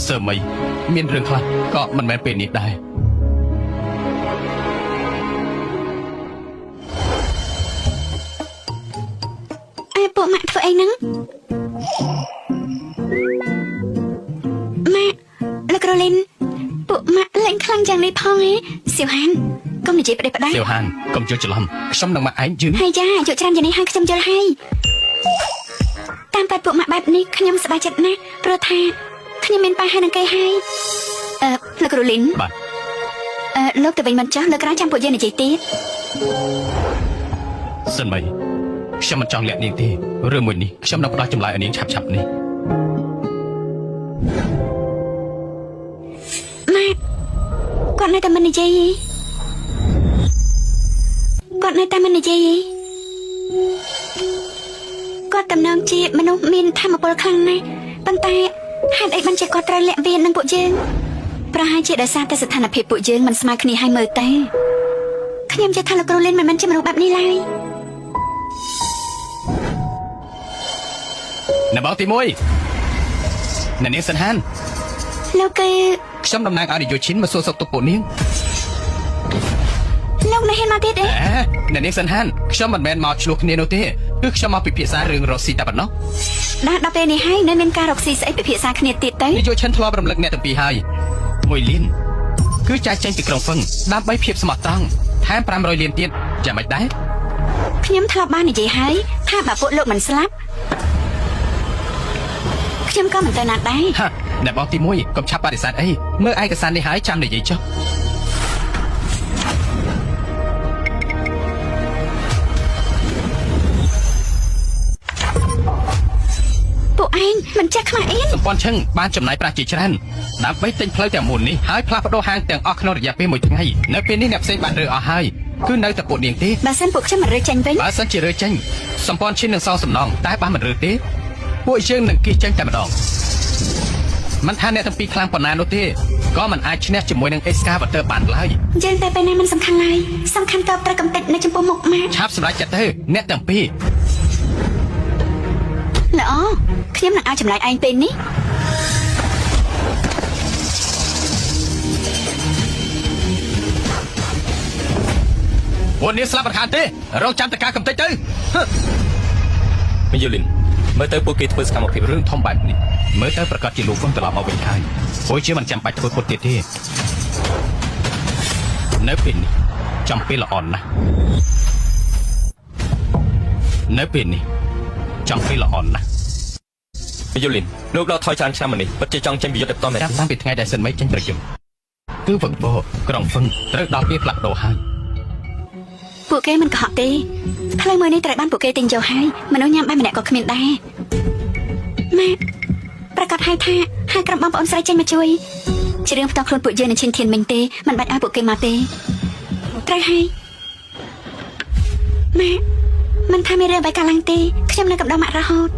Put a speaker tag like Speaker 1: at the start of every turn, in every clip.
Speaker 1: សើមីមានរឿងខ្លះក៏មិនមែនពេលនេះដែរ
Speaker 2: អេពួកម៉ាក់ធ្វើអីហ្នឹងម៉ាក់លោកគ្រូលីនពួកម៉ាក់លេងខ្លាំងយ៉ាងនេះផងហ៎សៀវហានកុំនិយាយផ្ដេសផ្ដាស
Speaker 1: សៀវហានកុំយល់ច្រឡំខ្ញុំនឹងមកឯងយឺ
Speaker 2: ហើយចាយកច្រើនយ៉ាងនេះហើយខ្ញុំយល់ហើយតាមប៉ាត់ពួកម៉ាក់បែបនេះខ្ញុំសប្បាយចិត្តណាស់ព្រោះថាខ្ញុំមានប៉ាហើយនឹងគេហើយអឺលោកគ្រូលីន
Speaker 1: បាទ
Speaker 2: អឺលោកទៅវិញមិនចោះលើក្រោយចាំពួកយើងនិយាយទៀត
Speaker 1: សិនមីខ្ញុំមិនចង់លាក់នាងទេរឿងមួយនេះខ្ញុំនឹងផ្ដោះចម្លើយឲ្យនាងឆាប់ៗនេះ
Speaker 2: ម៉ាក់គាត់នៅតែមិននិយាយទេគាត់នៅតែមិននិយាយទេគាត់តំណងជាមនុស្សមានធម៌ពលខ្លាំងណាស់ប៉ុន្តែហេតុអីបានជាគាត់ត្រូវលាក់វានឹងពួកយើងប្រហែលជាដោយសារតែស្ថានភាពពួកយើងមិនស្មើគ្នាហើយមើលទៅខ្ញុំជឿថាលោកគ្រូលីនមិនមែនជាមនុស្សបែបនេះឡើយ
Speaker 1: អ្នកបងទី1អ្នកនាងសិនហាន
Speaker 2: លោកគឺ
Speaker 1: ខ្ញុំតំណាងឲ្យនាយកឈិនមកសួរសុខទុក្ខពួកនាង
Speaker 2: លោកនៅហ៊ានមកទៀតទេ
Speaker 1: អេអ្នកនាងសិនហានខ្ញុំមិនមែនមកឆ្លោះគ្នានោះទេគឺខ្ញុំមកពិភាក្សារឿងរកស៊ីតែប៉ុណ្ណោះ
Speaker 2: ដល់ដល់ពេលនេះហើយនៅមានការរកស៊ីស្អីពិភាក្សាគ្នាទៀតទៅ
Speaker 1: នាយកឈិនធ្លាប់រំលឹកអ្នកទាំងពីរហើយមួយលានគឺចាយចេញពីក្រុងហ្វឹងដើម្បីភាពស្មោះត្រង់ថែម500លានទៀតយ៉ាងម៉េចដែរ
Speaker 2: ខ្ញុំធ្លាប់បាននិយាយហើយថាបើពួកលោកមិនស្លាប់ខ្ញុំក៏មិនទៅណាដែរ
Speaker 1: ហាអ្នកបងទី1កុំឆាប់បដិសេធអីមើលឯកសារនេះហើយចាំនិយាយចុះ
Speaker 2: ពួកឯងមិនចេះខ្មាស់អៀន
Speaker 1: សម្ព័ន្ធឈឹងបានចំណាយប្រាក់ជាច្រើនដើម្បីទិញផ្លូវទាំងមូលនេះហើយផ្លាស់ប្ដូរហាងទាំងអស់ក្នុងរយៈពេលមួយថ្ងៃនៅពេលនេះអ្នកផ្សេងបានរើអស់ហើយគឺនៅតែពួកនាងទេ
Speaker 2: បើសិនពួកខ្ញុំមិនរើចេញវិញ
Speaker 1: បើសិនជារើចេញសម្ព័ន្ធឈិននឹងសងសំណងតែបើមិនរើទេពួកយើងនឹងគិះចេញតែម្ដងមិនថាអ្នកទាំងពីរខ្លាំងប៉ុណ្ណានោះទេក៏មិនអាចឈ្នះជាមួយនឹង Excavator បានឡើយ
Speaker 2: យើងតែពេលណាមិនសំខាន់ឡើយសំខាន់តបត្រូវកំតិចនៅចំពោះមុខម៉ាក់
Speaker 1: ឆាប់សម្រេចចិត្តទៅអ្នកទាំងពីរ
Speaker 2: ល្អខ្ញុំនឹងឲ្យចម្លើយឯងពេលនេះ
Speaker 1: ពួកនាងស្លាប់មិនខានទេរងចាំតការកំតិចទៅហឹ
Speaker 3: មីយូលីនមើលទៅពួកគេធ្វើសកម្មភាព
Speaker 1: រឿងធំបែបនេះមើលទៅប្រកាសជាលោកហ្វឹងត្រឡប់មកវិញហើយព្រោះជាមិនចាំបាច់ធ្វើពុតទៀតទេនៅពេលនេះចំពេលល្អណាស់នៅពេលនេះចំពេលល្អណាស់
Speaker 3: មីយូលីនលោកដកថយច្រើនឆ្នាំមកនេះពិតជាចង់ចេញពីយុទ្ធតែផ្ទាល់មែន
Speaker 1: ចាប់តាំងពីថ្ងៃដែលសិនមីចេញប្រយុទ្ធគឺវឹកវរក្រុងហ្វឹងត្រូវដល់ពេលផ្លាស់ប្ដូរហើយ
Speaker 2: ពួកគេមិនកុហកទេផ្លូវមួយនេះត្រូវបានពួកគេទិញយកហើយមនុស្សញ៉ាំបាយម្នាក់ក៏គ្មានដែរម៉ាក់ប្រកាសឲ្យថាឲ្យក្រុមបងប្អូនស្រីចេញមកជួយជារឿងផ្ទាល់ខ្លួនពួកយើងនឹងឈិនធានមិញទេមិនបាច់ឲ្យពួកគេមកទេត្រូវហើយម៉ាក់មិនថាមានរឿងអ្វីកើតឡើងទេខ្ញុំនៅកំដរម៉ាក់រហូត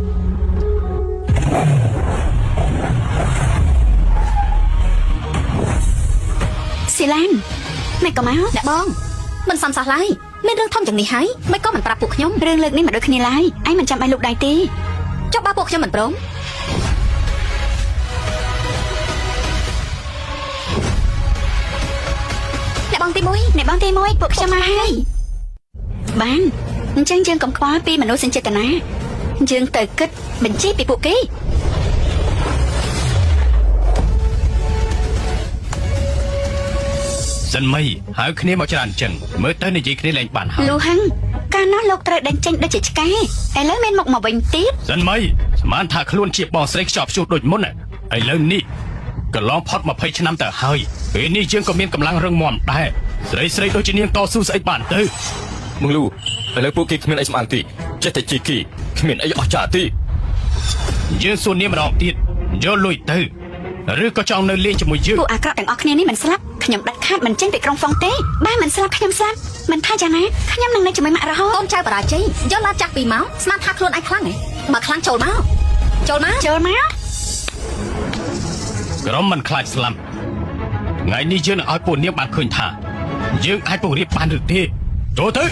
Speaker 2: ស៊ីឡានមិនក៏មក
Speaker 4: អ្នកបងមិនសមសោះឡើយមានរឿងធំយ៉ាងនេះហើយមិនក៏មិនប្រាប់ពួកខ្ញុំ
Speaker 2: រឿងលើកនេះមិនដូចគ្នាឡើយឯងមិនចាំបាច់លូកដៃទេ
Speaker 4: ចុះបើពួកខ្ញុំមិនព្រមអ្នកបងទី1
Speaker 2: អ្នកបងទី1ពួកខ្ញុំមកហើយបានអញ្ចឹងយើងកុំខ្វល់ពីមនុស្សសញ្ចេតនាយើងទៅគិតបញ្ជីពីពួកគេ
Speaker 1: សិនមីហៅគ្នាមកច្រើនចឹងមើលទៅនិយាយគ្នាលែងបានហើយ
Speaker 2: លូហឹងកាលនោះលោកត្រូវដេញចេញដូចជាឆ្កែឥឡូវមានមុខមកវិញទៀត
Speaker 1: សិនមីស្មានថាខ្លួនជាបងស្រីខ្ចប់ខ្ជួសដូចមុនណាឥឡូវនេះកន្លងផុត20ឆ្នាំទៅហើយពេលនេះយើងក៏មានកម្លាំងរឹងមាំដែរស្រីស្រីដូចជានាងតស៊ូស្អីបានទៅ
Speaker 3: មងលូឥឡូវពួកគេគ្មានអីស្មានទេចេះតែជីគីគ្មានអីអស្ចារ្យទេ
Speaker 1: យើងសួរនាងម្ដងទៀតយកលុយទៅឬក៏ចង់នៅលេងជាមួយយើង
Speaker 2: ពួកអាក្រក់ទាំងអស់គ្នានេះមិនស្លាប់ខ្ញុំដាច់ខាតមិនចេញពីក្រុងហ្វុងទេបើមិនស្លាប់ខ្ញុំស្លាប់មិនថាយ៉ាងណាខ្ញុំនឹងនៅជាមួយម៉ាក់រហូត
Speaker 4: កូនចៅបរាជ័យយកឡានចាស់ពីមកស្មានថាខ្លួនឯងខ្លាំងហ៎បើខ្លាំងចូលមកចូលមក
Speaker 2: ចូលមក
Speaker 1: ក្រុមមិនខ្លាចស្លាប់ថ្ងៃនេះយើងនឹងឲ្យពួកនាងបានឃើញថាយើងអាចពង្រៀបបានឬទេចូលទៅ